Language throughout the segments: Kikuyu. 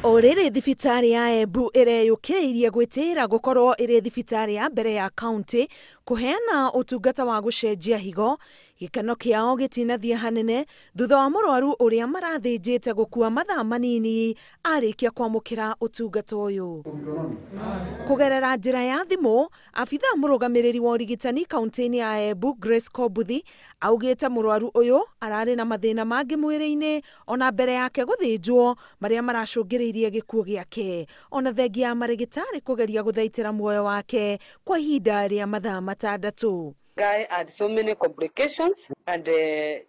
O rĩrĩ thibitarĩ ya Embu ĩreyũkĩrĩirie gwĩtĩĩra gũkorwo ĩrĩ thibitarĩ ya mbere ya kaunti kũheana ũtungata wa gũcenjia higo, gĩkeno kĩao gĩtinathiĩ hanene thutha wa mũrwaru ũrĩa marathĩnjĩte gũkua mathaa manini arĩkia kwamũkĩra ũtungata ũyũ. Kũgerera njĩra ya thimũ, abithaa mũrũgamĩrĩri wa ũrigitani kaunti-inĩ ya Embu Grace Kobuthi augĩte mũrwaru ũyũ ararĩ na mathĩna mangĩ mwĩrĩ-inĩ ona mbere yake gũthĩnjwo marĩa maracũngĩrĩirie gĩkuũ gĩake, ona thengia ya marĩgĩtarĩ kũgeria gũthaitĩra muoyo wake kwa ihinda rĩa mathaa 6. Guy had so many complications and they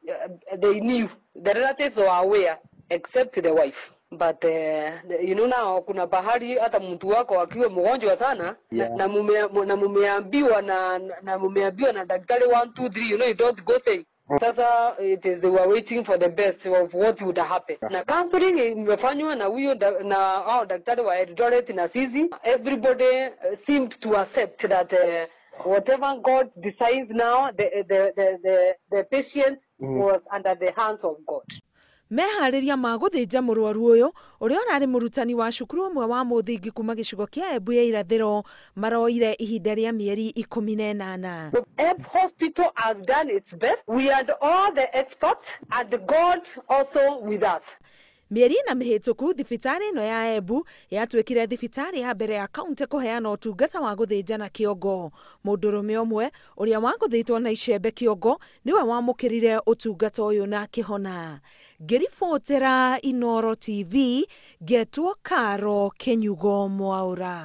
knew, the relatives were aware except the wife. But you know now kuna bahari hata mtu wako akiwa mgonjwa sana, yeah. na mumeambiwa na mumeambiwa na daktari 1 2 3, you know, you don't go say. Sasa it is they were waiting for the best of what would happen. Na counseling imefanywa na huyo na hao daktari wa Eldoret na sisi. Everybody seemed to accept that whatever God decides now, the patient was under the hands of God. Meharĩria ma gũthĩnja mũrwaru ũyũ ũrĩa ũrarĩ mũrutani wa cukuru ũmwe wa mũthingi kuma gĩcigo kĩa Embu ya irathĩro maroire ihinda rĩa mĩeri 18. Embu Hospital has done its best. We had all the experts and God also with us. Mĩeri na mĩhĩtũku thibitarĩ ĩno ya Embu yatuĩkire thibitarĩ ya mbere ya kaunti kũheana ũtungata wa gũthĩnjana kĩongo. Mũndũrũme ũmwe ũrĩa wagũthĩtwo na icembe kĩongo nĩwe wamũkĩrire ũtungata ũyũ na akĩhona. Ngĩribotera Inooro TV, ngetwo Karo Kĩnyugo Mwaũra.